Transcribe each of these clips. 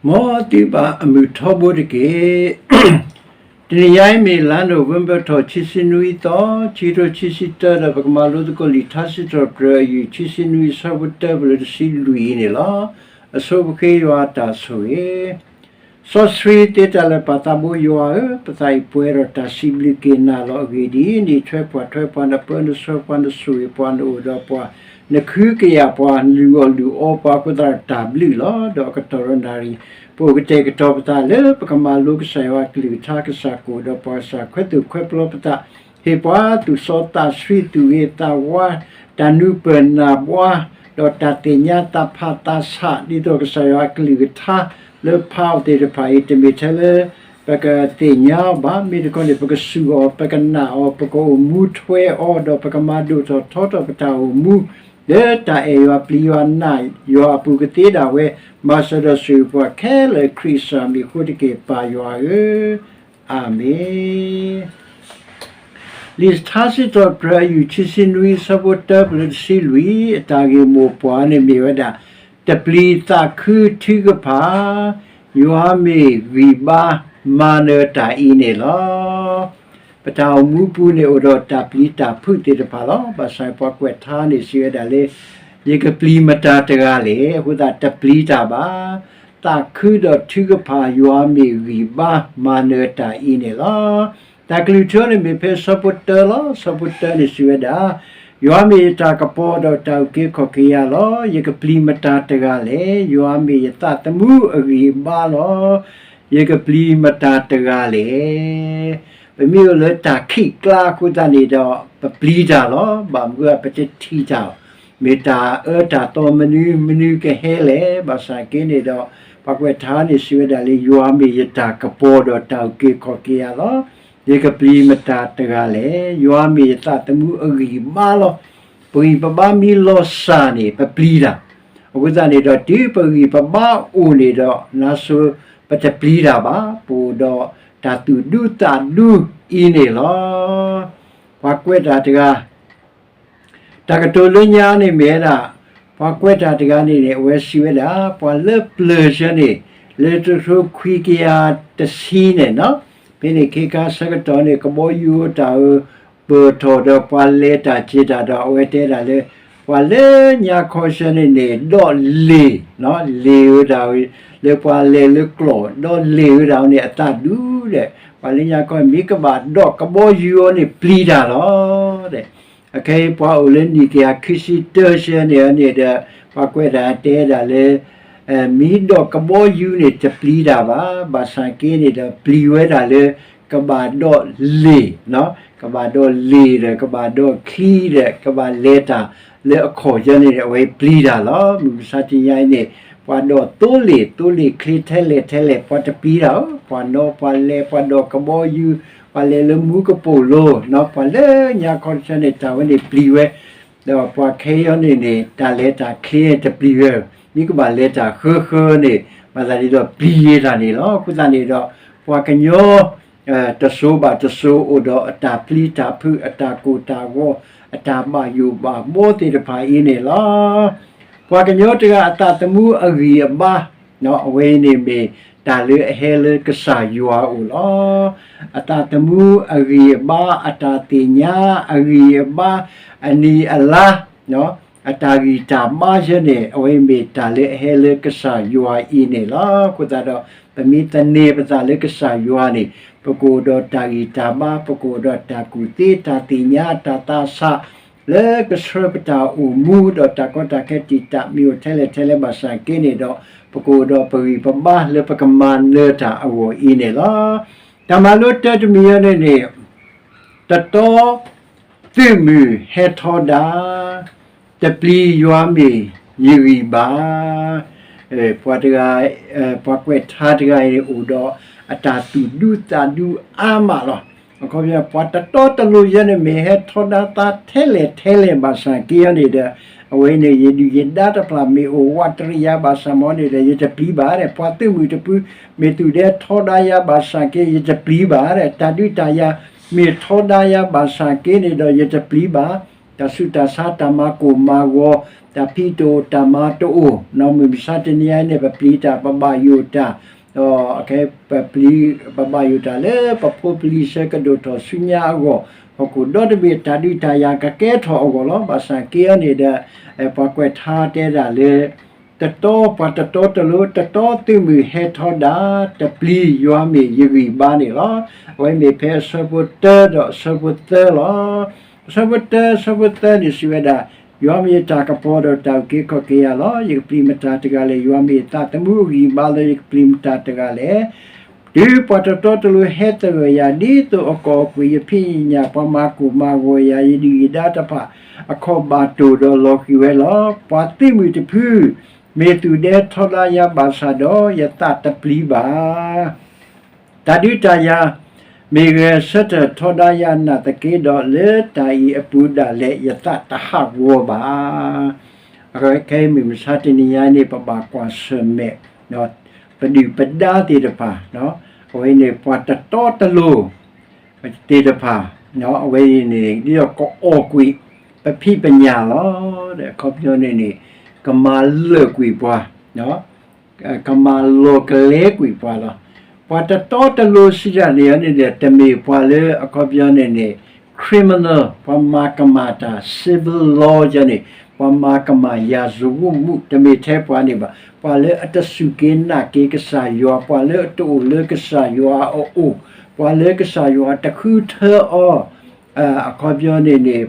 မ်သုဘၣ်အမုာ်ထီဘိတက့ၢ်. တနံၤညါအံၤမ့ၢ်လါနိၣ်ဝ့ဘၢၣ်ထီၣ် ခံဆံနွံသီ, ခံကထိခံဆံတၢ ဒီးပကမၤလိသကိးလံာ်ထါစံးထီၣ်ပတြၢၤအယုၢ် ခံဆံနွံ အဆၢဖိတၢ ပလၢတဆံလွံၢ်အံၤန့ၣ်လီၤ. အဆိပဃ့ယွၤအတၢ်ဆိၣ်ဂ့ၤ စီဆှံသ့တၢ်လၢာ် ပၢ်သးဘိယွၤဧၢ, ပသးအံၤပှဲၤဒီးတၢ်စံးဘျုးက့ၤနၤလီၤ. အဂ့ၢ်ဒ်အံၤ, နအံးထွဲကွၢ်ထွဲပှၤ, နပၢနဆှၢပှၤ, နဆိၣ်ဂ့ၤပှၤ, နအိၣ်ဒီးပှၤ, နခုကယာ်ပှၤ, နလုၢ်အီၣ်လုၢ်အီပှၤအဃိသတးဒီး တၢ်ဘျုးလီၤ. ဒီးအကတီၢ်ဒီးနၣ်ရံၣ်, ပအိၣ်ကတဲာ်ကတီၤပသးလၢပကမၤလိကစၢ်ယွၤအကလုၢ်ကထါ, ကစၢ်ကအိၣ်ဒီးပှၤ, ကစၢ်ခွဲးသူၣ်ခွဲးပျီပသး, ဟ့ၣ်ပှၤသူၣ်စီသးဆှံ, သူၣ်ဂ့ၤသးဝါ, တၢ်နူၤပၢၢ်နၢ်ဘှါ, ဒီးတၢ်သ့ၣ်ညါသးဖးသးဆး ဒ်သိးကစၢ်ယွၤအကလုၢ်ကထါ လၢဖးအီၤသ့ၣ်တဖၣ်အံၤ တမ့ၢ်ထဲလၢ ပကသ့ၣ်ညါအီၤဘၣ်, မ့ၢ်တခီန့ၣ် ပကစူၢ်အီၤ, ပကနာ်အီၤ, ပကအိၣ်မူထွဲအီၤ, ဒီးပကမၤဒိၣ်ထီၣ်ထီထီၣ်ပတၢ်အိၣ်မူ လၢတၢ်အဲၣ်ယွၤပျံၤယွၤနာ်ယွၤအပူၤကသ့ဒၣ်ဝဲ, မၤစၢၤဒီးဆိၣ်ဂ့ၤပှၤခဲလၢာ် ခရံာ်ကစၢ်မံၤအဃိတက့ၢ်, ပၢ်ယွၤဧၢ, အၤမ့ၣ်. လံာ်ထါစံးထီၣ်ပတြၢၤအယုၢ် ခံဆံနွံ အဆၢဖိတၢ ပလၢတဆံလွံၢ်, အတၢ်ဂ့ၢ်မိၢ်ပှၢ်န့ၣ်မ့ၢ်ဝဲဒၣ်, တပျံၤသးခုထုကဖၣ်, ယွၤမ့ၢ်ဂံၢ်ဘါမၤနၢၤတၢ်အံၤန့ၣ်လီၤ. ပတၢ်အိၣ်မူပူၤန့ၣ်အိၣ်ဒီးတၢ်ပျံၤတၢ်ဖုးသ့ၣ်တဖၣ်လီၤ. ဘၣ်ဆၣ်ပှၤကွဲးထါန့ၣ်စံးဝဲဒၣ်လၢ ယကပျံၤမတၤတဂၤလဲၣ်, အဃိသတးတပျံၤတၢ်ဘၣ်. သးခုဒီးထုကဖၣ် ယွၤမ့ၢ်ဂံၢ်ဘါမၤနၢၤတၢ်အံၤန့ၣ်လီၤ. တၢ်ကလုၢ်ထူန့ၣ်မ့ၢ်ဖဲဆၢဖိတၢလီၤ. ဆၢဖိတၢန့ၣ်စံးဝဲဒၣ်, ယွၤမ့ၢ်ယတၢ်ကပီၤဒီးတၢ်အုၣ်က့ၤခီၣ်က့ၤယၤလီၤ. ယကပျံၤမတၤတဂၤလဲၣ်. ယွၤမ့ၢ်ယသးသမူအဂံၢ်အဘါလီၤ. ယကပျံၤမတၤတဂၤလဲၣ်. ပမ့ၢ်အိၣ်လၢတၢ်ခံးကျါအဃိသတးန့ၣ်ဒီး ပပျံၤတၢ်လီၤ. ဘၣ်မနုၤအပတထံၣ်တၢ်, မ့ၢ်တၢ်အၢတၢ်သီမနုၤမနုၤကဟဲလဲၣ်. ဘၣ်ဆၣ်က့န့ၣ်ဒီး ပှၤကွဲးထါန့ၣ်စံးဝဲဒၣ်လၢ ယွၤမ့ၢ်ယတၢ်ကပီၤဒီးတၢ်အုၣ်က့ၤခီၣ်က့ၤယၤလီၤ. ယကပျံၤမတၤတဂၤလဲၣ်. ယွၤမ့ၢ်ယသးသမူအဂံၢ်အဘါလီၤ. ပဂံၢ်ပဘါမ့ၢ်လီၤစၢ်န့ၣ် ပပျံၤတၢ်. အဃိသတးန့ၣ်ဒီး တုၤပဂံၢ်ပဘါအိၣ်န့ၣ်ဒီး နါစိၤပတပျံၤတၢ်ဘၣ်, ပအိၣ်ဒီးတၢ်သူၣ်ဒူသးဒူအံၤန့ၣ်လီၤ. ပှၤကွဲးတၢ်တဂၤ တၢ်ကတိၤလၢညါန့ၣ်မ့ၢ်ဝဲဒၣ်, ပှၤကွဲးတၢ်တဂၤန့ၣ်န့ၣ် အဝဲစံးဝဲဒၣ် ပှၤလၢပျၢၤဆၢန့ၣ် လၢတကထိခွံကယၤတဆံန့ၣ်နီၤ, ဖဲန့ၣ်ခ့ခါဆၢကတီၢ်န့ၣ် ကဘီယူၤအိၣ်တၢ်ဧၢ, ပၢၢ်ထီၣ်ဒီးပှၤလဲၤတၢ်က့ၤတၢ်ဒီး အဝဲတဲဒၣ်လၢ ပှၤလၢညါခီဆၢန့ၣ်န့ၣ် ဒီးလ့ၢ်, လ့ၢ်ဝဲဒၣ်ဝဲ လၢပှၤလဲၤလၢကျီၢ် ဒီးလ့ၢ်ဝဲဒၣ်ဝဲန့ၣ် အသးဒူဒီး ပှၤလၢညါခီ မ့ၢ်ကဘၣ်ဒီးကဘီယူၤအီၤန့ၣ် ပျံၤတၢ်လီၤ. အခဲအံၤပှၤအိၣ်လၢနံၣ်ကယၤခံဆံတၢဆၢန့ၣ်န့ၣ်ဒီး ပှၤကွဲးတၢ်တဲဒၣ်လၢ မ့ၢ်ဒီးကဘီယူၤန့ၣ် တပျံၤတၢ်ဘၣ်. ဘၣ်ဆၣ်က့န့ၣ်ဒီး ပျံၤဝဲဒၣ်လၢ ကဘၣ်ဒီးလ့ၢ်, ကဘၣ်ဒီးလ့ၢ်ဒီး ကဘၣ်ဒီးချံဒီး ကဘၣ်လဲၤတၢ်လၢအခီၣ်ကၢန့ၣ် အဝဲပျံၤတၢ်လီၤ. မုၢ်မဆါတနံၤအံၤန့ၣ် ပှၤဒီးသိလ့ၣ် သိလ့ၣ်ချ့ထဲလဲၣ်ထဲလဲၣ် ပှၤတပျံၤတၢ်ဧၢ, ပှၤနီၤပှၤလဲၤ ပှၤဒီးကဘီယူၤ ပှၤလဲၤလၢမူကပိာ်လိၤ, ပှၤလၢညါခီတဆၢန့ၣ် တၢ်ဝဲန့ၣ်ပျံၤဝဲ ဒီးပှၤခဲအံၤန့ၣ်န့ၣ် တၢ်လဲၤတၢ်ချ့တပျံၤဝဲ, မ့ၢ်ကဘၣ်လဲၤတၢ်ဃၢဃၢန့ၣ် မၤသးဒ်သိးပျံၤယဲတၢ်န့ၣ်လီၤ. အဃိသတးန့ၣ်ဒီး ပှၤကညီ တစိၤဘၣ်တစိၤအိၣ်ဒီးအတၢ်ပျံၤတၢ်ဖုး အတၢ်ကိၢ်တၢ်ဂီၤ အတၢ်ဘၣ်ယိၣ်ဘၣ်ဘှီသ့ၣ်တဖၣ်အံၤန့ၣ်လီၤ. ပှၤကညီတဂၤအသးသမူအဂံၢ်အဘါ အဝဲအံၤန့ၣ်မ့ၢ်တၢ်လၢအဟဲလၢကစၢ်ယွၤအအိၣ်လီၤ. အသးသမူအဂံၢ်အဘါ အတၢ်သ့ၣ်ညါအဂံၢ်အဘါ အနံၣ်အလါ အတၢ်ဂံၢ်တၢ်ဘါယဲန့ၣ် အဝဲမ့ၢ်တၢ်လၢအဟဲလၢကစၢ်ယွၤအံၤန့ၣ်လီၤ. အဃိသတးဒီး ပမ့ၢ်သန့ၤပသးလၢကစၢ်ယွၤန့ၣ် ပကအိၣ်ဒီးတၢ်ဂံၢ်တၢ်ဘါ ပကအိၣ်ဒီးတၢ်ကူၣ်သ့တၢ်သ့ၣ်ညါတၢ်သးဆး လၢကဆှၢပတၢ်အိၣ်မူဒီးတၢ်ကီတၢ်ခဲတံာ်တာ်မ့ၢ်အိၣ်ထဲလဲၣ်ထဲလဲၣ်ဘၣ်ဆၣ်က့န့ၣ်ဒီး ပကအိၣ်ဒီးပဂံၢ်ပဘါလၢပကမၤနၢၤတၢ်အဂီၢ်အံၤန့ၣ်လီၤ. တၢ်မၤလိတၢတမံၤအံၤန့ၣ်န့ၣ် တတီ သုးမုၢ်ဟဲထီဒါ, တပျံၤယွၤမ့ၢ်ယဂံၢ်ဘါ. ပှၤတဂၤ ပှၤကွဲးထါတဂၤအံၤန့ၣ် အိၣ်ဒီးအတၢ်သူၣ်ဒူသးဒူအါမးလီၤ. အခီပညီ ပှၤတတီတလိၤယဲန့ၣ် မ့ၢ်ဟဲထီဒါသးထဲလဲၣ်ထဲလဲၣ်ဘၣ်ဆၣ်က့အံၤန့ၣ်ဒီး အဝဲန့ၣ် ယဒုၣ်ယဒါတဖၣ် မ့ၢ်အိၣ်ဝးတရံးယၤဘၣ်ဆၣ်မ့ၢ်န့ၣ်ဒီး ယတပျံၤဘၣ်ဒီး ပှၤသုးမုၢ်တဖု မ့ၢ်သူၣ်ဒဲထီဒါယၤဘၣ်ဆၣ်က့ ယတပျံၤဘၣ်ဒီး တၢ်ဒုးတၢ်ယၤ မ့ၢ်ထီဒါယၤဘၣ်ဆၣ်က့န့ၣ်ဒီး ယတပျံၤဘၣ်. တၢ်ဆူးတၢ်ဆါ တၢ်မၤကိၢ်မၤဂီၤ, တၢ်ဖံးတအိၣ် တၢ်မၤတအိၣ်, မုၢ်မဆါတနံၤအံၤန့ၣ် ပပျံၤတၢ် ပဘၣ်ယိၣ်တၢ်, ဒီး ပပျံၤ ပဘၣ်ယိၣ်တၢ်လၢ ပဖိပလံၤဆၢကဒိၣ်ထီၣ်ဆူညါအဂီၢ်, ဟီၣ်ခိၣ်ဒီတဘ့ၣ် တၢ်ဒုးတၢ်ယၤကကဲထီၣ်အဂီၢ်လီၤ. ဘၣ်ဆၣ်က့အံၤန့ၣ်ဒီး ပှၤကွဲးထါတဲဒၣ်လၢ တတီ ပှၤတတီတလိၤ တတီသုးမုၢ်ဟဲထီဒါ တပျံၤယွၤမ့ၢ်ယဂံၢ်ဘါန့ၣ်လီၤ. အဝဲမ့ၢ်ဖဲအဆၢဖိတၢဒီးအဆၢဖိသၢလီၤ. အဆၢဖိတၢ အဆၢဖိသၢန့ၣ်စံးဝဲဒၣ်, ယွၤမ့ၢ်ယတၢ်ကပီၤဒီးတၢ်အုၣ်က့ၤခီၣ်က့ၤယၤလီၤ. ယကပျံၤမတၤတဂၤလဲၣ်. ယွၤမ့ၢ်ယသးသမူအဂံၢ်ဘါလၢယကပျံၤမတၤတဂၤလဲၣ်. တုၤပှၤတတီတလိၤဟဲသဂၢၢ်ယၤ ဒ်သိးအကီၢ်အကွံာ် ယဖံးယညၣ် ပှၤမၤကိၢ်မၤဂီၤယၤ ယဒုၣ်ယဒါတဖၣ် အခီၣ်ဘၣ်တိၢ်ဒီးလီၤဃံၤဝဲလီၤ. ပှၤသုးမုၢ်တဖု မ့ၢ်သူၣ်ဒဲထီဒါယၤဘၣ်ဆၣ်ဒီး ယသးတပျံၤဘၣ်. တၢ်ဒုးတၢ်ယၤ မ့ၢ်ဂဲၤဆၢထၢၣ်ထီဒါယၤနာ်သက့ဒီး လၢတၢ်အံၤအပူၤဒၣ်လဲာ် ယသးတဟးဂီၤဘၣ်. အခဲအံၤမုၢ်မဆါတနံၤညါန့ၣ် ပဘၣ်ကွၢ်ဆၢၣ်မဲာ် ပဒုၣ်ပဒါသ့ၣ်တဖၣ်, အဝဲန့ၣ် ပှၤတတီတလိၤ သ့ၣ်တဖၣ်, အဝဲအံၤန့ၣ် ဒ်သိးကအီၣ်ကွံာ် ပဖံးပညၣ်လီၤ. အခီပညီန့ၣ်န့ၣ် ကမၤလၢာ်ကွံာ်ပှၤ, ကမၤလီၤကလဲကွံာ်ပှၤလီၤ. ပှၤတတီတလိၤစံးတၢ်န့ၣ်န့ၣ်ဒီး တမ့ၢ်ပှၤလၢအခီပညီန့ၣ်န့ၣ် criminal ပှၤမၤကမၣ်တၢ် civil law ယဲန့ၣ် ပှၤမၤကမၣ် ရာဇဝတ်မှု တမ့ၢ်ထဲပှၤန့ၣ်ဘၣ်. ပှၤလၢအတစူၢ်က့ၤနာ်က့ၤကစၢ်ယွၤ, ပှၤလၢအတအိၣ်လၢကစၢ်ယွၤအအိၣ်, ပှၤလၢကစၢ်ယွၤတဃုထၢအီၤ, အခီပညီန့ၣ်န့ၣ်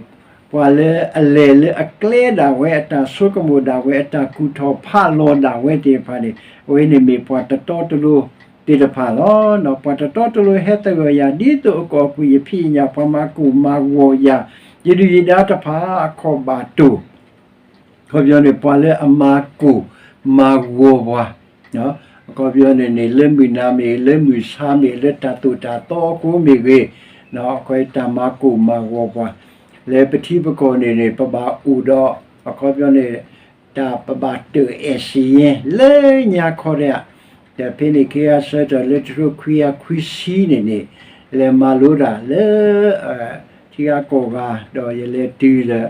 ပှၤလၢအလဲၤလၢအကျဲဒၣ်ဝဲ, အတၢ်ဆိကမိၣ်ဒၣ်ဝဲ, အတၢ်ကူၣ်ထီၣ်ဖးလီၤဒၣ်ဝဲသ့ၣ်တဖၣ်န့ၣ် အဝဲန့ၣ်မ့ၢ်ပှၤတတီတလိၤသ့ၣ်တဖၣ်လီၤ. ပှၤတတီတလိၤဟဲသဂၢၢ်ယၤ ဒ်သိးအကီၢ်ကွံာ်ယဖံးယညၣ် ပှၤမၤကိၢ်မၤဂီၤယၤ, ယဒုၣ်ယဒါတဖၣ်အခီၣ်ဘၣ်တိၢ် အခီပညီန့ၣ် ပှၤလၢအမၤကိၢ်မၤဂီၤပှၤ, အခီပညီန့ၣ်န့ၣ် လၢမုၢ်နၤမ့ၢ် လၢမုၢ်ဆါမ့ၢ် လၢတၢ်သိၣ်တၢ်သီအဃိမ့ၢ်ဂ့ၤ, အခီတၢ်မၤကိၢ်မၤဂီၤပှၤ, လၢပထံပကီၢ်န့ၣ်န့ၣ် ပဘၣ်အိၣ်ဒီး အခီပညီန့ၣ် တၢ်ပဘၣ်တၢၣ်အဲၣ်စ့ယဲ လၢညါခီဒၣ်, ဒီးဖဲန့ၣ် ခ့ဂၤဆၢထၢၣ်လၢတထိခွံကယၤခွံဆံန့ၣ်န့ၣ် လဲၤမၤလိတၢ်လၢ ထံဂၤကီၢ်ဂၤ ဒီးယလဲၤတုၤလၢ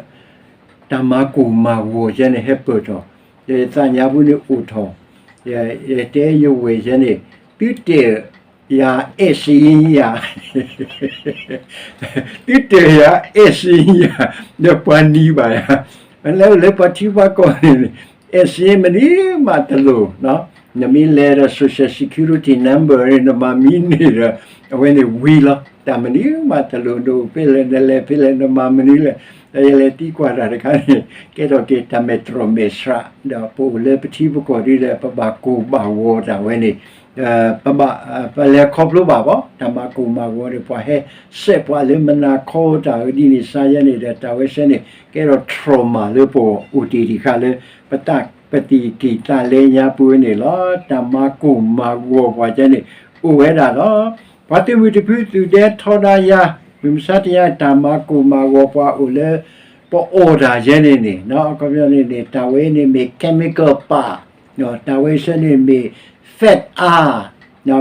တၢ်မၤကိၢ်မၤဂီၤယဲန့ၣ် ဟဲပၢၢ်ထီၣ်, ဒီးယသးညါပူၤန့ၣ်အိၣ်ထီၣ်, ယတဲယဝဲၢ်ယဲန့ၣ် သုတ ယၤအဲၣ်စ့ယၤ, သုတယၤအဲၣ်စ့ယၤ, ဒီးပှၤနံၤဘၣ်ယၤ, လၢလၢပှၤထံပှၤကီၢ်န့ၣ် အဲၣ်စ့မနုၤမးတလိၤ, နမ့ၢ်လဲၤဒီး social security number န့ၣ် နမၤမံန့ၢ်ဒီး အဝဲန့ၣ်ဝံၤလီၤ, တၢ်မနုၤမးတလိၤ, နအိၣ်ဖဲလဲၣ် နလဲၤဖဲလဲၣ် နမၤမနုၤလဲၣ်, ဒီးယလဲၤသံကွၢ်တၢ်တခါန့ၣ် ကဲထီၣ်က့ၤတၢ်မဲာ်တြီၢ်မဲာ်ဆှး, ဒီးပအိၣ်လၢပထံပကီၢ်ဒ်ဒီး ပဘၣ်ကိၢ်ဘၣ်ဂီၤတၢ်ဝဲန့ၣ် ပဘၣ် ပလဲၤခီဖျိဘၣ်ဘၣ် တၢ်မၤကိၢ်မၤဂီၤန့ၣ် ပှၤဟဲစဲးပှၤလၢမုၢ်နၤခီတၢ်ဝဲဒ်န့ၣ် စါယဲန့ၣ်ဒီး တၢ်ဝဲဆဲန့ၣ် ကဲထီၣ် trauma လၢပအိၣ်တ့ၢ်တံၢ်ဃာ်လၢ ပသးပသံၣ်ကံၢ်သးလဲညါပူၤန့ၣ်လီၤ. တၢ်မၤကိၢ်မၤဂီၤပှၤယဲန့ၣ် အိၣ်ဝဲဒၣ်လီၤ. ပှၤသုးမုၢ်တဖုသုးဒဲထီဒါယၤ, မုၢ်မဆါတနံၤ တၢ်မၤကိၢ်မၤဂီၤပှၤအိၣ်လၢ ပအီၣ်တၢ်ယဲန့ၣ်န့ၣ် အခီပညီန့ၣ်န့ၣ် တၢ်ဝဲန့ၣ်မ့ၢ် chemical ပာ်, တၢ်ဝဲဆဲန့ၣ်မ့ၢ် fat အါ,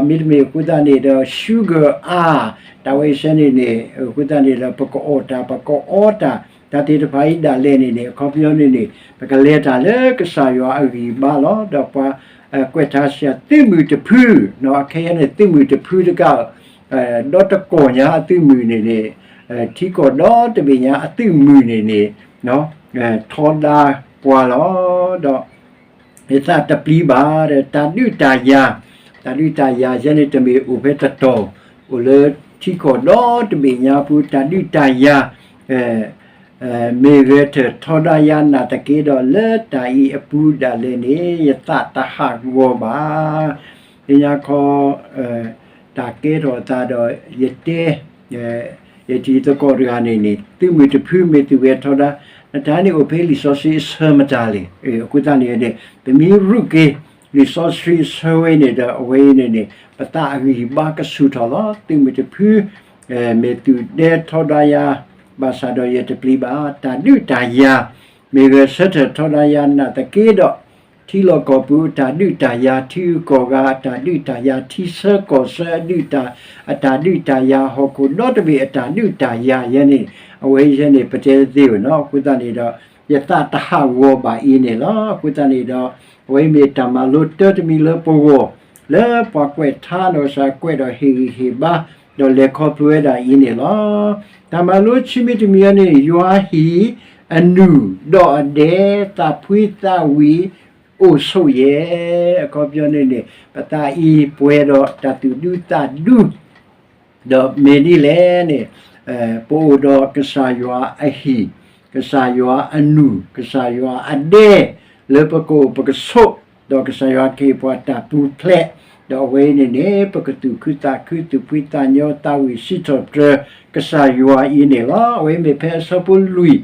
မ့တမ့ၢ်အဃိသတးန့ၣ်ဒီး sugar အါ, တၢ်ဝဲဆဲန့ၣ်န့ၣ် အဃိသတးန့ၣ်ဒီး ပကအီၣ်တၢ် ပကအီတၢ် တၢ်သ့ၣ်တဖၣ်အံၤဒၣ်လဲာ်န့ၣ်န့ၣ် အခီပညီန့ၣ်န့ၣ် ပကလဲၤတၢ်လၢကစၢ်ယွၤအဂံၢ်ဘါလီၤ. ဒီးပှၤ ကွဲးထါစံး သုးမုၢ်တဖု, အခဲအံၤန့ၣ် သုးမုၢ်တဖုတကး ဒီတကီၢ်ညါအသုးမုၢ်န့ၣ်န့ၣ် ထံကီၢ်ဒီတဘ့ၣ်ညါအသုးမုၢ်န့ၣ်န့ၣ် ထီဒါပှၤလီၤ. ဒီး ယသးတပျံၤဘၣ်ဒီး တၢ်ဒုးတၢ်ယၤ, တၢ်ဒုးတၢ်ယၤယဲန့ၣ် တမ့ၢ်အိၣ်ဖဲတတီၤ, အိၣ်လၢထံကီၢ်ဒီတဘ့ၣ်ညါပူၤ တၢ်ဒုးတၢ်ယၤ မ့ၢ်ဂဲၤဆၢထၢၣ်ထီဒါယၤနာ်သက့ဒီး လၢတၢ်အံၤအပူၤဒၣ်လဲာ်န့ၣ် ယသးတဟးဂီၤဘၣ်. လၢညါခီ တၢ်ကဲထီၣ်အသးဒီး ယတဲ ယတံၤသကိးတဂၤန့ၣ်န့ၣ် သုးမုၢ်တဖုမ့ၢ်သုးဝဲထီဒါ, နတၢ်န့ၣ်အိၣ်ဖဲလံာ်စီဆှံအဆၢမတၤလဲၣ်. အဃိသတးန့ၣ် ပမ့ၢ်ရူၢ်က့ၤ လံာ်စီဆှံအဆၢဝဲန့ၣ်ဒီး အဝဲအံၤန့ၣ်န့ၣ် ပသးအဂံၢ်ဘါကဆူၣ်ထီၣ်လီၤ. သုးမုၢ်တဖု မ့ၢ်သုးဒဲထီဒါယၤ ဘၣ်ဆၣ်ဒီးယတပျံၤဘၣ်. တၢ်ဒုးတၢ်ယၤ မ့ၢ်ဂဲၤဆၢထၢၣ်ထီဒါယၤနာ်သက့ဒီး ထံလီၢ်ကီၢ်ပူၤအတၢ်ဒုးတၢ်ယၤ, ထံဂုၤကီၢ်ဂၤအတၢ်ဒုးတၢ်ယၤ, ထံဆၢကီၢ်ဆၢအဒုးတၢ်, အတၢ်ဒုးတၢ်ယၤ, ဟီၣ်ခိၣ်ဒီတဘ့ၣ်အတၢ်ဒုးတၢ်ယၤယဲန့ၣ်, အဝဲယဲန့ၣ် ပတဲတသ့ဘၣ်နီၤ. အဃိသတးန့ၣ်ဒီး ယသးတဟးဂီၤဘၣ်အံၤန့ၣ်လီၤ. အဃိသတးန့ၣ်ဒီး အဝဲမ့ၢ်တၢ်မၤလိတၢတမံၤလၢပဂီၢ်, လၢပှၤကွဲးထါဒီးစးကွဲးဒီးဟ့ၣ်ဂံၢ်ဟ့ၣ်ဘါ, ဒီးလဲၤခီဖျိဝဲဒၣ်အံၤန့ၣ်လီၤ. တၢ်မၤလိဆံမံၤတမံၤအံၤန့ၣ် ယွၤဟံၣ်အနူၢ်ဒီးအဒဲ, သးဖှံသးဝံၤအိၣ်ဆိးယဲၢ်. အခီပညီန့ၣ်န့ၣ် ပသးအံၤပှဲၤဒီးတၢ်သူၣ်ဒူသးဒူ ဒီးမ့ၢ်ဒ်လဲၣ်န့ၣ်, ပအိၣ်ဒီးကစၢ်ယွၤအဟံၣ်, ကစၢ်ယွၤအနူၢ်, ကစၢ်ယွၤအဒဲ, လၢပကအိၣ်ပကဆိး, ဒီးကစၢ်ယွၤကဟ့ၣ်ပှၤတၢ်ပူၤဖျဲး, ဒီးအဝဲအံၤန့ၣ်န့ၣ် ပကသူၣ်ခုသးခု သူၣ်ဖှံသးညီ သးဝံၣ်စံးထီၣ်ပတြၢၤ ကစၢ်ယွၤအံၤန့ၣ်လီၤ. အဝဲအံၤမ့ၢ်ဖဲအဆၢဖိလွံၢ်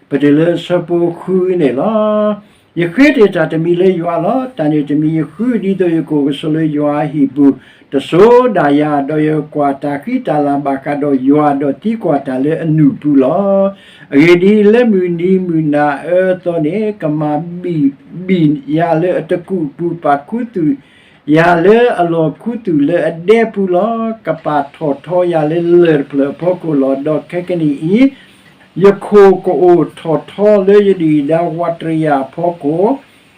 ပတုၤလၢအဆၢဖိဃုန့ၣ်လီၤ. ယဃ့တ့ၢ်တၢ်တမံၤလၢယွၤလီၤ. တၢ်န့ၣ်တမံၤယဃုဒ်သိးယကအိၣ်ကဆိးလၢယွၤအဟံၣ်ပူၤ, တစိၤဒၣ်ယၤ, ဒီးယကွၢ်တၢ်ဃံတၢ်လၤဘၣ်ဃးဒီးယွၤ, ဒီးသံကွၢ်တၢ်လၢအနူၢ်ပူၤလီၤ. အဂ့ၢ်ဒ်အံၤ, လၢမုၢ်နံၤမုၢ်နၤအၢသီန့ၣ်, ကမၤဘံၣ်ဘံၣ်ယၤလၢအတကူၣ်အပူၤ, ပာ်ခူသူၣ်ယၤလၢအလီၢ်ခူသူၣ်လၢအဒဲပူၤလီၤ. ကပာ်ထီၣ်ထီယၤလၢလၢၢ်တဖျၢၣ်အဖီခိၣ်လီၤ. ဒီးခဲကနံၣ်အံၤ, ယခိၣ်ကအိၣ်ထီၣ်ထီလၢယဒုၣ်ဒါဝးတရံးယၤအဖီခိၣ်,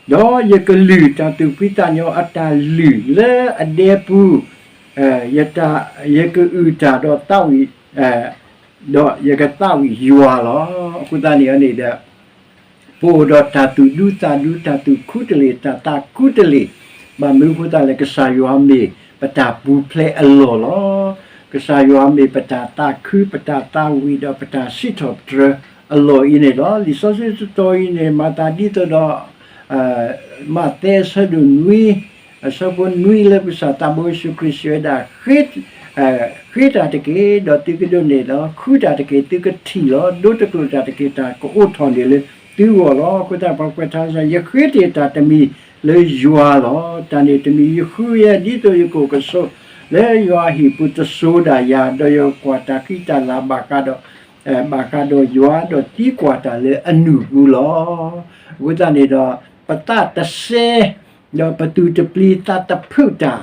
ဒီးယကလုၢ်တၢ်သူၣ်ဖှံသးညီအတၢ်လုၢ်လၢအဒဲပူၤ, ယကအုၣ်တၢ်ဒီးသးဝံၣ်, ဒီးယကသးဝံၣ်ယွၤလီၤ. အဃိသတးန့ၣ်န့ၣ်ဒီး ပအိၣ်ဒီးတၢ်သူၣ်ဒူသးဒူ တၢ်သူၣ်ခူတလ့ၢ် တၢ်သးခူတလ့ၢ်, ဘၣ်မနုၤအဃိသတးလဲၣ် ကစၢ်ယွၤမ့ၢ်ပတၢ်ပူၤဖျဲးအလီၢ်လီၤ. ကစၢ်ယွၤမ့ၢ်ပတၢ်သးခု ပတၢ်သးဝံၣ်ဒီးပတၢ်စံးထီၣ်ပတြၢၤအလီၢ်အံၤန့ၣ်လီၤ. လံာ်စီဆှံတတီၤအံၤန့ၣ် မၤသးဒ်သိးဒီး မးသဲအဆၢဒိၣ်နွံ, အဆၢဖိနွံလၢပကစၢ်သးဘိယ့ၣ်ၡူးခရံာ်စံးဝဲဒၣ်, ဃ့တၢ်တက့ၢ်, ဒီးသုကဒိးန့ၢ်လီၤ, ဃုတၢ်တက့ၢ်, သုကထံၣ်လီၤ, ဒိတကျိာ်တၢ်တက့ၢ်, တၢ်ကအိးထီၣ်န့ၢ်လၢသုဂီၢ်လီၤ. အဃိသတးပှၤကွဲးထါစံး, ယဃ့တ့ၢ်တၢ်တမံၤလၢယွၤလီၤ. တၢ်န့ၣ်တမံၤယဃုယဲ ဒ်သိးယကအိၣ်ကဆိး လၢယွၤအဟံၣ်ပူၤ တစိၤဒၣ်ယၤ, ဒီးယကွၢ်တၢ်ဃံတၢ်လၤဘၣ်ဃးဒီး ဘၣ်ဃးဒီးယွၤ, ဒီးသံကွၢ်တၢ်လၢအနူၢ်ပူၤလီၤ. အဃိသတးန့ၣ်ဒီး ပသးတစဲ ဒီးပသူၣ်တပျံၤသးတဖုးတၢ်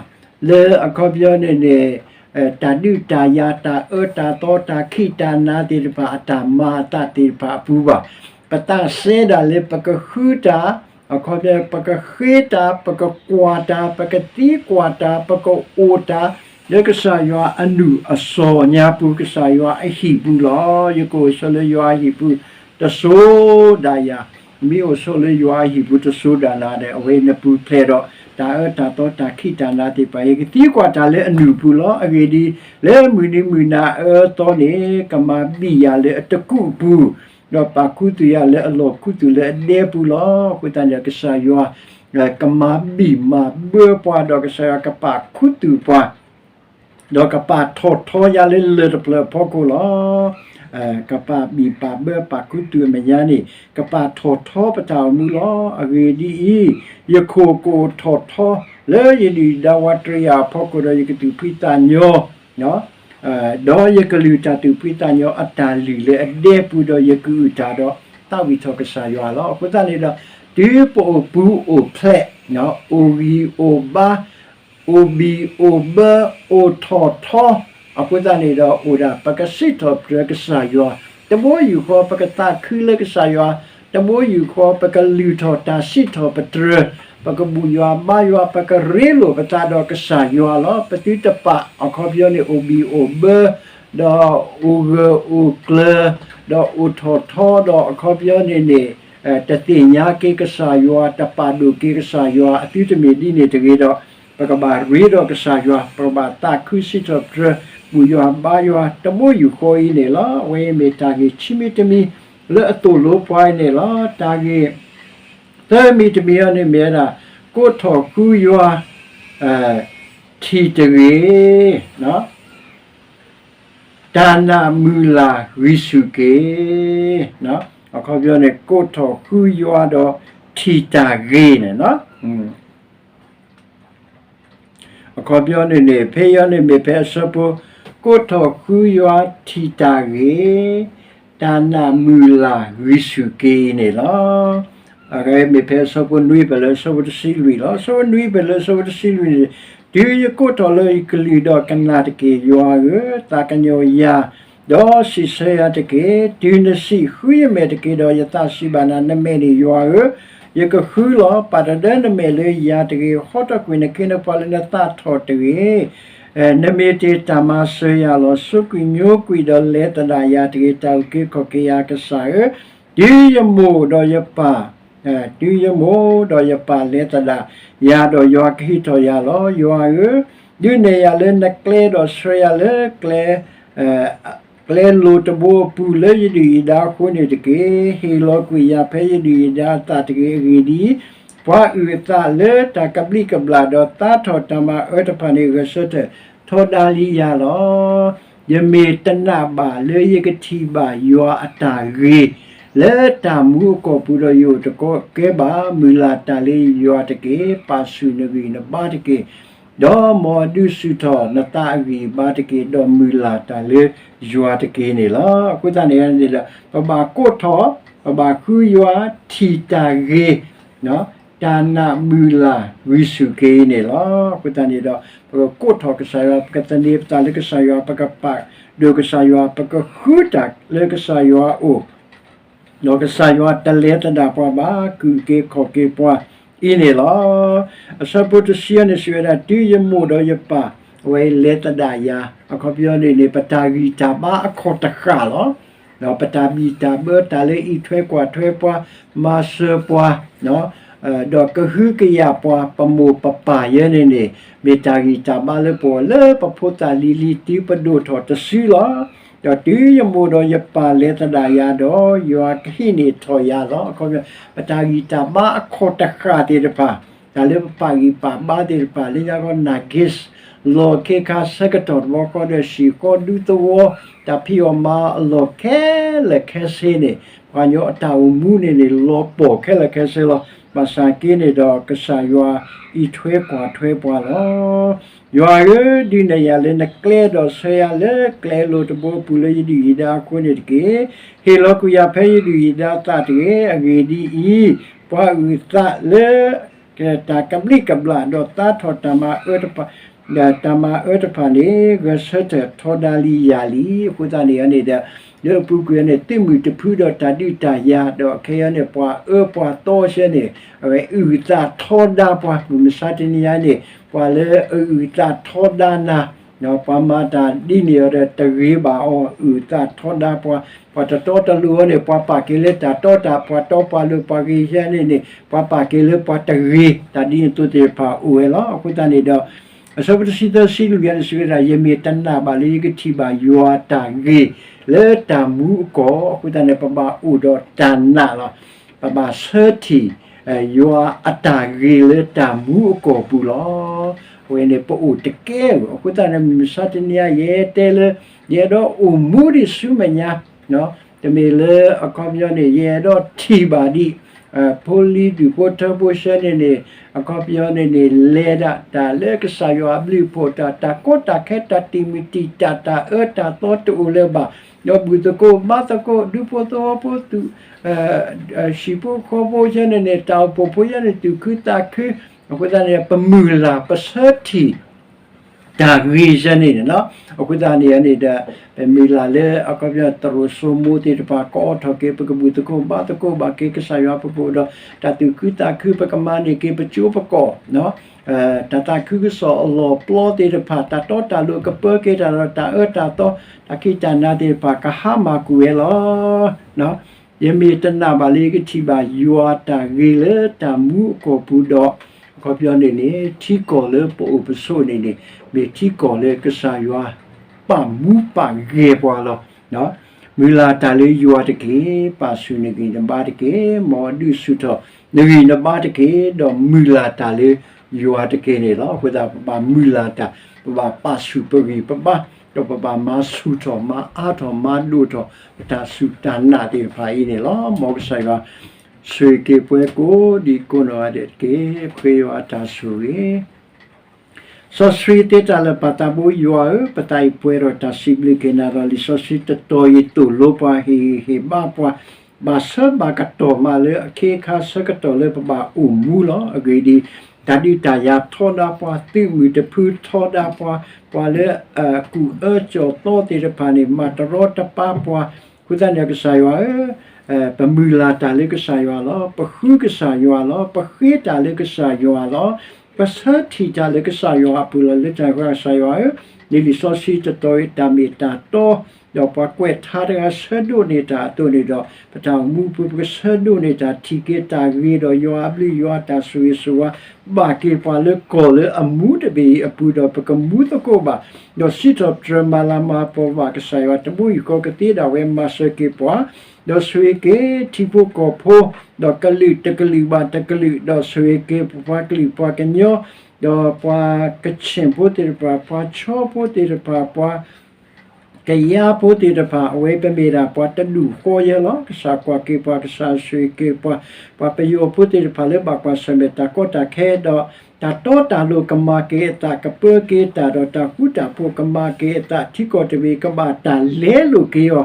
လၢအခီပညီန့ၣ်န့ၣ် တၢ်ဒုးတၢ်ယၤ တၢ်အၢတၢ်သီ တၢ်ခံးတၢ်နၤသ့ၣ်တဖၣ် အတၢ်မၤအသးသ့ၣ်တဖၣ်အပူၤဘၣ်. ပသးစဲဒၣ်လၢပကဃုတၢ်, အခီပညီ ပကဃ့တၢ်, ပကကွၢ်တၢ်, ပကသံကွၢ်တၢ်, ပကအိၣ်တၢ် လၢကစၢ်ယွၤအနူၢ်အစီၤညါပူၤ ကစၢ်ယွၤအဟံၣ်ပူၤလီၤ. ယကအိၣ်ဆိးလၢယွၤအဟံၣ်ပူၤ တစိၤဒၣ်ယၤ, မ့ၢ်အိၣ်ဆိးလၢယွၤအဟံၣ်ပူၤတစိၤဒၣ်နၤဒီး အဝဲနပူၤဖျဲးဒီး တၢ်အၢတၢ်သီတၢ်ခံးတၢ်နၤသ့ၣ်တဖၣ် ယကသံကွၢ်တၢ်လၢအနူၢ်ပူၤလီၤ. အဂ့ၢ်ဒ်အံၤ, လၢမုၢ်နံၤမုၢ်နၤအၢသီန့ၣ် ကမၤဘံၣ်ယၤလၢအတကူၣ်အပူၤ, ဒီးပာ်ခူသူၣ်ယၤလၢအလီၢ်ခူသူၣ်လၢအဒဲပူၤလီၤ. အဃိသတးန့ၣ် ကစၢ်ယွၤ ကမၤဘံၣ်မၤဘၢပှၤ ဒီးကစၢ်ယွၤကပာ်ခူသူၣ်ပှၤ ဒီးကပာ်ထီၣ်ထီယၤလၢလၢၢ်တဖျၢၣ်အဖီခိၣ်လီၤ. ကပာ်ဘံၣ်ပာ်ဘၢပာ်ခူသူၣ်အမဲာ်ညါန့ၣ် ကပာ်ထီၣ်ထီပတၢ်အိၣ်မူလီၤ. အဂ့ၢ်ဒ်အံၤ, ယခိၣ်ကအိၣ်ထီၣ်ထီ လၢယဒုၣ်ဒါဝးတရံးယၤအဖီခိၣ်ဒီး ယကသူၣ်ဖှံသးညီ ဒီးယကလုၢ်တၢ်သူၣ်ဖှံသးညီအတၢ်လုၢ်လၢအဒဲပူၤဒီး ယကအုၣ်တၢ်ဒီးသးဝံၣ်ထီၣ်ကစၢ်ယွၤလီၤ. အဃိသတးန့ၣ်ဒီး တုၤပအိၣ်ပူၤအိၣ်ဖျဲး, အိၣ်ဂံၢ်အိၣ်ဘါ, အိၣ်ဘံၣ်အိၣ်ဘၢ, အိၣ်ထီၣ်ထီ, အဃိသတးန့ၣ်ဒီး အိၣ်ဒၣ်ပကစံးထီၣ်ပတြၢၤကစၢ်ယွၤ, တဘိယူၢ်ဃီပကသးခုလၢကစၢ်ယွၤ, တဘိယူၢ်ဃီ ပကလုၢ်ထီၣ်တၢ်စံးထီၣ်ပတြၢၤ, ပကဘူၣ်ယွၤဘါယွၤ, ပကရ့လိာ်ပသးဒီးကစၢ်ယွၤလီၤ. ပသုတပာ်အခီပညီန့ၣ် အိၣ်ဘံၣ်အိၣ်ဘၢ ဒီးအိၣ်ဂၢၢ်အိၣ်ကျၢၤ, ဒီးအိၣ်ထီၣ်ထီဒီးအခီပညီန့ၣ်န့ၣ် တသ့ၣ်ညါက့ၤကစၢ်ယွၤ, တပာ်ဒိၣ်က့ၤကစၢ်ယွၤ, အသုတမ့ၢ်ဒ်န့ၣ်တဂ့ၤဒီး ပကဘၣ်ရ့ဒီးကစၢ်ယွၤ, ပကဘၣ်သးခုစံးထီၣ်ပတြၢၤ, ဘူၣ်ယွၤဘါယွၤ တဘိယူၢ်ဃီအံၤန့ၣ်လီၤ. အဝဲအံၤမ့ၢ်တၢ်ဂ့ၢ်ခံမံၤတမံၤ လၢအသိၣ်လိပှၤအံၤန့ၣ်လီၤ. တၢ်ဂ့ၢ် သၢမံၤတမံၤအံၤန့ၣ်မ့ၢ်ဝဲဒၣ် ကိးထီၣ်ဃုယွၤ ထံၣ်တဂ့ၤ, တၢ်နာ်မုၢ်လၢ်ဂံၢ်ဆူၣ်က့ၤ, အခီပညီန့ၣ် ကိးထီၣ်ဃုယွၤဒီးထံၣ်တၢ်ဂ့ၤန့ၣ်လီၤ. အခီပညီန့ၣ်န့ၣ် ဖဲအံၤန့ၣ်မ့ၢ်ဖဲအဆၢဖိ ကိးထီၣ်ဃုယွၤထံၣ်တၢ်ဂ့ၤ, တၢ်နာ်မုၢ်လၢ်ဂံၢ်ဆူၣ်က့ၤအံၤန့ၣ်လီၤ. မ့ၢ်ဖဲအဆၢဖိနွံဖဲလၢအဆၢဖိတဆံလွံၢ်လီၤ. အဆၢဖိနွံဖဲလၢအဆၢဖိတဆံလွံၢ်န့ၣ်, တုၤယကိးထီၣ်လၢယကလုၢ်ဒီးကနၣ်တက့ၢ်, ယွၤဧၢ, သးကညီၤယၤ, ဒီးစံးဆၢယၤတက့ၢ်. တုၤနစံး, ဃုယမဲာ်တက့ၢ်, ဒီးယသးစံးဘၣ်နၤ, နမဲာ်န့ၣ်ယွၤဧၢ, ယကဃုလီၤ. ပာ်တဒၢနမဲာ်လၢယၤတဂ့ၤ, ဟီထီၣ်ကွံာ်နခ့နပှၤလၢနသးထီၣ်တဂ့ၤ. နမ့ၢ်တ့ၢ်တၢ်မၤစၢၤယၤလီၤ. ဆိၣ်ကွံာ်ညိကွံာ်ဒီးလဲၤသဒၣ်ယၤတဂ့ၤ, တၢ်အုၣ်က့ၤခီၣ်က့ၤယၤကစၢ်ဧၢ, တုၤယမိၢ်ဒီးယပၢ် တုၤယမိၢ်ဒီးယပၢ်လဲၤသဒၣ်ယၤဒီး, ယွၤကဟ့ၣ်ထီၣ်ယၤလီၤ. ယွၤဧၢ, ဒုးနဲၣ်ယၤလၢနကျဲဒီးဆှၢယၤလၢကျဲ, ကျဲလိၤတဘိအပူၤလၢယဒုၣ်ယဒါအဃိန့ၣ်တက့ၢ်. ဟ့ၣ်လီၤကွံာ်ယၤဖဲယဒုၣ်ယဒါအသးတဂ့ၤ. အဂ့ၢ်ဒ်အံၤ, ပှၤအုၣ်အသးလၢတၢ်ကဘျံးကဘျၣ်ဒီးသါထီၣ်တၢ်မၤအၢတဖၣ်န့ၣ် ဂဲၤဆၢထၢၣ်ထီဒါလံယၤလီၤ. ယမ့ၢ်တနာ်ဘၣ်လၢယကထံၣ်ဘၣ်ယွၤအတၢ်ဂ့ၤ လၢတၢ်မူအကီၢ်ပူၤဒီးယအိၣ်တကီကဲဘၣ်. မုၢ်လၢ်တၢ်လၢယွၤတက့ၢ်. ပာ်ဆူၣ်နဂံၢ်နဘါတက့ၢ်. ဒီးမ်အဒုးဆူၣ်ထီၣ်နသးအဂံၢ်အဘါတက့ၢ်. ဒီးမုၢ်လၢ်တၢ်လၢယွၤတက့ၢ်န့ၣ်လီၤ. အဃိသတးန့ၣ်ဒီး ပဘၣ်ကိးထီၣ်, ပဘၣ်ဃုယွၤ, ထံၣ်တၢ်ဂ့ၤ, တၢ်နာ်မုၢ်လၢ်ဂံၢ်ဆူၣ်က့ၤအံၤန့ၣ်လီၤ. အဃိသတးန့ၣ်ဒီး ပကကိးထီၣ်ကစၢ်ယွၤ, ပကသန့ၤပသးလၢကစၢ်ယွၤ, ပကပာ်ဒိၣ်ကစၢ်ယွၤ, ပကဃုတၢ်လၢကစၢ်ယွၤအအိၣ် ဒီးကစၢ်ယွၤတလဲၤသဒၣ်ပှၤဘၣ်, ကအုၣ်က့ၤခီၣ်က့ၤပှၤအံၤန့ၣ်လီၤ. အဆၢဖိတဆံအံၤန့ၣ် စံးဝဲဒၣ်, တုၤယမိၢ်ဒီးယပၢ် အဝဲလဲၤသဒၣ်ယၤ, အခီပညီန့ၣ်န့ၣ် ပတၢ်ဂံၢ်တၢ်ဘါအခီၣ်တဃၣ်လီၤ. ဒီးပတၢ်ဘံၣ်တၢ်ဘၢ တၢ်လၢအံးထွဲကွၢ်ထွဲပှၤ, မၤစၢၤပှၤ ဒီးကဟုကယာ်ပှၤ, ပမိၢ်ပပၢ်ယဲန့ၣ်န့ၣ် မ့ၢ်တၢ်ဂံၢ်တၢ်ဘါလၢပဂီၢ်လၢပဖိသၣ်လံၤလံၤ တုၤပဒိၣ်ထီၣ်တစုလီၤ. ဒီးတုၤယမိၢ်ဒီးယပၢ်လဲၤသဒၣ်ယၤဒီး ယွၤကဟံးန့ၢ်ထီၣ်ယၤလီၤ. အခီပညီ ပတၢ်ဂံၢ်တၢ်ဘါအခီၣ်တဃၣ်သ့ၣ်တဖၣ်, တၢ်လၢပပာ်ဂံၢ်ပာ်ဘါသ့ၣ်တဖၣ် လၢညါခီ နၢ်က့ လီၢ်ခ့ခါဆၢကတီၢ်တဘျီဃီဒီး စံၣ်ဃီဒူသဝီ, တၢ်ဖံးအီၣ်မၤအီၣ်အလီၢ်ခဲလၢာ်ခဲဆ့န့ၣ် ပှၤကညီအတၢ်အိၣ်မူန့ၣ်န့ၣ် လီၤပှီၢ်ခဲလၢာ်ခဲဆ့လီၤ. ဘၣ်ဆၣ်က့န့ၣ်ဒီး ကစၢ်ယွၤအံးထွဲကွၢ်ထွဲပှၤလီၤ. ယွၤဧၢ, ဒုးနဲၣ်ယၤလၢနကျဲဒီးဆှၢယၤလၢကျဲလိၤတဘိအပူၤလၢယဒုၣ်ယဒါအဃိန့ၣ်တက့ၢ်. ဟ့ၣ်လီၤကွံာ်ယၤဖဲယဒုၣ်ယဒါအသးတဂ့ၤ. အဂ့ၢ်ဒ်အံၤ, ပှၤအုၣ်အသးလၢ တၢ်ကဘျံးကဘျၣ်ဒီးသါထီၣ်တၢ်မၤအၢတဖၣ်, တၢ်မၤအၢတဖၣ်န့ၣ် ဂဲၤဆၢထၢၣ်ထီဒါလံယၤလံ. အဃိသတးန့ၣ်န့ၣ်ဒီး လၢအပူၤကွံာ်န့ၣ် သုးမုၢ်တဖုဒီးတၢ်ဒုးတၢ်ယၤ ဒီးခဲအံၤန့ၣ် ပှၤအၢပှၤသီဆၢန့ၣ် အဝဲအုၣ်အသးထီဒါပှၤ မုၢ်မဆါတနံၤအံၤန့ၣ် ပှၤလၢအအုၣ်အသးထီဒါနၤ ပှၤမၤတၢ်ဒ်န့ၣ်အီၤဒီးတဂ့ၤဘၣ်အီၤ အုၣ်အသးထီဒါပှၤ, ပှၤတတီတလိၤအီၤန့ၣ် ပှၤပာ်က့ၤလၢတၢ်တီတၢ် ပှၤတီပှၤလိၤပှၤဂ့ၤယဲန့ၣ်န့ၣ် ပှၤပာ်က့ၤလၢပှၤတဂ့ၤ တၢ်ဒ်န့ၣ်အသိးသ့ၣ်တဖၣ်အိၣ်ဝဲလီၤ. အဃိသတးန့ၣ်ဒီး အဆၢဖိတဆံသၢဆံလွံၢ်အံၤန့ၣ် စံးဝဲဒၣ် ယမ့ၢ်တနာ်ဘၣ်လၢယကထံၣ်ဘၣ်ယွၤတၢ်ဂ့ၤ လၢတၢ်မူအကီၢ်, အဃိသတးန့ၣ် ပဘၣ်အိၣ်ဒီးတၢ်နာ်လီၤ. ပဘၣ်ဆၢထံၣ် ယွၤအတၢ်ဂ့ၤလၢတၢ်မူအကီၢ်ပူၤလီၤ. အဝဲန့ၣ် ပအိၣ်တကဲဧိၤ, အဃိသတးန့ၣ် မုၢ်မဆါတနံၤအံၤ ယတဲလၢ ယအဲၣ်ဒိးအိၣ်မူဒံးဆူမဲာ်ညါ တမ့ၢ်လၢအခီပညီန့ၣ် ယအဲၣ်ဒိးထံၣ်ဘၣ်ဒံး ဖိလံၤဒူၣ်ဖိထၢဖိဆၢန့ၣ်န့ၣ် အခီပညီန့ၣ်န့ၣ် လဲၤဒၣ်တၢ်လၢကစၢ်ယွၤအဘျုးအဖှိၣ် တၢ် တၢ်ကီတၢ်ခဲ တၢ်တံာ်မုၢ်တံာ်တာ် တၢ်အၢတၢ်သီတအိၣ်လၢၤဘၣ်, ဒီးဘူၣ်သကိးဘါသကိး ဒူဖိသဝီဖိသူၣ် ဟံၣ်ဖိဃီဖိဆၢန့ၣ်န့ၣ် တၢ်အိၣ်ဖှိၣ်ဖိဆၢန့ၣ် သူၣ်ခုသးခု, အဃိသတးန့ၣ် ပမုၢ်လၢ် ပဆၢထံၣ် တၢ်ဂ့ၤဆၢန့ၣ်န့ၣ်လီၤ. အဃိသတးန့ၣ်န့ၣ်ဒီး ပမုၢ်လၢ်လၢအခီပညီ သရိာ်စိမိၤသ့ၣ်တဖၣ် ကအီထီၣ်က့ၤ ပကဘူၣ်သကိးဘါသကိးဘၣ်က့ၤ ကစၢ်ယွၤပကအိၣ်ဒီး တၢ်သူၣ်ခုသးခု ပကမၤန့ၢ်က့ၤ ပကၠိပကီၢ် တၢ်သးခုကစီၣ်အလီၢ်ပျီသ့ၣ်တဖၣ် တၢ်တီတၢ်လိၤကပၢက့ၤတၢ်ဒီး တၢ်အၢတၢ်သီ တၢ်ခံးတၢ်နၤသ့ၣ်တဖၣ် ကဟါမၢ်ကွံာ်ဝဲလီၤ. ယမ့ၢ်တနာ်ဘၣ်လၢယကထံၣ်ဘၣ်ယွၤတၢ်ဂ့ၤလၢတၢ်မူအကီၢ်ပူၤဒီး အခီပညီန့ၣ်န့ၣ် ထံကီၢ်လၢပအိၣ်ပဆိးန့ၣ်န့ၣ် မ့ၢ်ထံကီၢ်လၢကစၢ်ယွၤပာ်မူပာ်ဂဲၤပှၤလီၤ. မုၢ်လၢ်တၢ်လၢယွၤတက့ၢ်, ပာ်ဆူၣ်နဂံၢ်နဘါတက့ၢ်, မ်ဒုးဆူၣ်ထီၣ်နဂံၢ်နဘါတက့ၢ်, ဒီးမုၢ်လၢ်တၢ်လၢယွၤတက့ၢ်န့ၣ်လီၤ. အဃိသတး ပဘၣ်မုၢ်လၢ်တၢ်, ပဘၣ်ပာ်ဆူၣ်ပဂံၢ်ပဘါ, ဒီးပဘၣ်မၤဆူၣ်ထီၣ် မၤအါထီၣ် မၤဒိၣ်ထီၣ် ပတၢ်စူၢ်တၢ်နာ်သ့ၣ်တဖၣ်အံၤန့ၣ်လီၤ. မ်ကစၢ်ယွၤဆိၣ်ဂ့ၤက့ၤပှၤကိးဒံးကိးနီၢ်ဂၤဒဲးတက့ၢ်. ပဃ့ယွၤအတၢ်ဆိၣ်ဂ့ၤ စီဆှံသ့တၢ်လၢာ်ပၢ်သးဘိယွၤဧၢ, ပသးအံၤပှဲၤဒီးတၢ်စံးဘျုးက့ၤနၤဒီး လံာ်စီဆှံတတီၤအံၤသိၣ်လိပှၤ ဟ့ၣ်ဂံၢ်ဟ့ၣ်ဘါပှၤ, ဘၣ်ဆၢဘၣ်ကတီၢ်မးလၢအခ့အခါဆၢကတီၢ်လၢပဘၣ်အိၣ်မူလီၤ. အဂ့ၢ်ဒ်အံၤ, တၢ်ဒုးတၢ်ယၤထီဒါပှၤ, သုးမုၢ်တဖုထီဒါပှၤ, ပှၤလၢအကူၣ်အၢကၠီၣ်သီသ့ၣ်တဖၣ်န့ၣ် မၤတရီတပါပှၤ, အဃိသတးန့ၣ် ကစၢ်ယွၤဧၢ, ပမုၢ်လၢ်တၢ်လၢကစၢ်ယွၤလီၤ. ပဃုကစၢ်ယွၤလီၤ. ပဃ့တၢ်လၢကစၢ်ယွၤလီၤ. ပဆၢထံၣ်တၢ်လၢကစၢ်ယွၤအပူၤလီၤ. လၢတၢ်ဃးကစၢ်ယွၤဧၢ, နလံာ်စီဆှံတတီၤအံၤ တၢ်မ့ၢ်တၢ်တီ ဒီးပှၤကွဲးထါတဂၤဆၢဒိးန့ၢ်တၢ်အသိးန့ၣ်ဒီး ပတၢ်အိၣ်မူပူၤ ပကဆၢဒိးန့ၢ်တၢ်ထံၣ်က့ၤတၢ်ဂ့ၤဒီးယွၤအဘျုးယွၤအတၢ်ဆိၣ်ဂ့ၤဆိၣ်ဝါ ဘၣ်က့ၤပှၤလၢကီၢ်လၢအမူတဘ့ၣ်အံၤအပူၤဒီး ပကမူသကိးဘၣ်, ဒီးစံးထီၣ်ပတြၢၤမၤလၤမၤကပီၤဘၣ်ကစၢ်ယွၤ တဘိယူၢ်ဃီကသ့ဒၣ်ဝဲ မၤစၢၤက့ၤပှၤ, ဒီးဆိၣ်ဂ့ၤက့ၤထံဖိကီၢ်ဖိ ဒီးကလုာ်တကလုာ်ဘၣ်တကလုာ် ဒီးဆိၣ်ဂ့ၤက့ၤပှၤကလုာ်ပှၤကညီ ဒီးပှၤကခၠ့ၣ်ဖိသ့ၣ်တဖၣ် ပှၤခၠီဖိသ့ၣ်တဖၣ် ပှၤကယါဖိသ့ၣ်တဖၣ် အဝဲပမ့ၢ်ဒၣ်ပှၤတဒူၣ်ဃီယဲလီၤ. ကစၢ်ကွၢ်က့ၤပှၤ ကစၢ်ဆိၣ်ဂ့ၤက့ၤပှၤ, ပှၤပယီၤဖိသ့ၣ်တဖၣ်လၢဘၣ်ကွၢ်ဆၢၣ်မဲာ်တၢ်ကီတၢ်ခဲဒီး တၢ်တီတၢ်လိၤကမၤက့ၤအသး ကပၢက့ၤတၢ်ဒီး တၢ်ဃူတၢ်ဖိးကမၤက့ၤအသး ထံကီၢ်တဘ့ၣ်ကဘၣ်တၢ်လဲလိာ်က့ၤအီၤ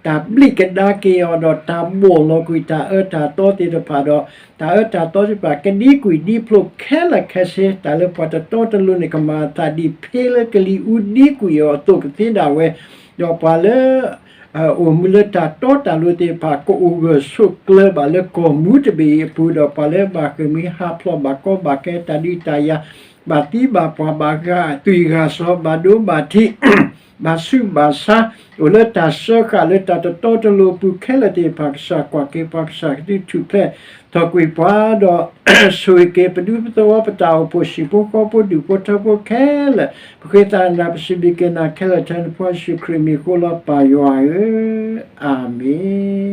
တၢ်ဘျံးကဒါက့ၤအီၤဒီး တၢ်ဘီၣ်လီၤကွံာ်တၢ်အၢတၢ်သီသ့ၣ်တဖၣ်ဒီး တၢ်အၢတၢ်သီသ့ၣ်တဖၣ်ကဒံကွံာ်ဒံဖျိးခဲလၢာ်ခဲဆ့ တၢ်လၢပှၤတတီတလိၤန့ၣ် ကမၤအသးဒ်ဖ့လၢကလံၤအူဒံကွံာ်အီၤအသိးကသ့ဒၣ်ဝဲ, ဒီးပှၤလၢ အိၣ်မူလၢတၢ်တီတၢ်လိၤသ့ၣ်တဖၣ် ကအိၣ်ဂၢၢ်ဆိးကျၢၤဘၣ်လၢကီၢ်မူတဘ့ၣ်အံၤအပူၤဒီး ပှၤလၢဘၣ်ဃ့ၢ်မှံဟးဖျိးဘၣ်ကီဘၣ်ခဲ တၢ်ဒုးတၢ်ယၤ ဘၣ်သံဘၣ်ပှၢ် ဘၣ်ဂာ်သွံၣ်ဂာ်စီၤ ဘၣ်ဒိဘၣ်ထံး ဘၣ်ဆူးဘၣ်ဆါ အိၣ်လၢတၢ်စၢဃာ်လၢတၢ်တတီတလိၤအပူၤခဲလၢာ်သ့ၣ်တဖၣ် ကစၢ်ကွၢ်က့ၤပှၤ ကစၢ်ကဒုးထူၣ်ဖျဲးထီၣ်ကွံာ်ပှၤဒီး ဆိၣ်ဂ့ၤက့ၤပဒူပသဝီပတၢ်အိၣ်ဖှိၣ် ဟံၣ်ဖိဃီဖိဒူၣ်ဖိထၢဖိခဲလၢာ် ပဃ့သးနၤပစံးဘျုးက့ၤနၤခဲလၢာ်ထဲနဖိယ့ၣ်ၡူးခရံာ်မံၤအဃိလီၤ ပၢ်ယွၤဧၢ, အၤမ့ၣ်.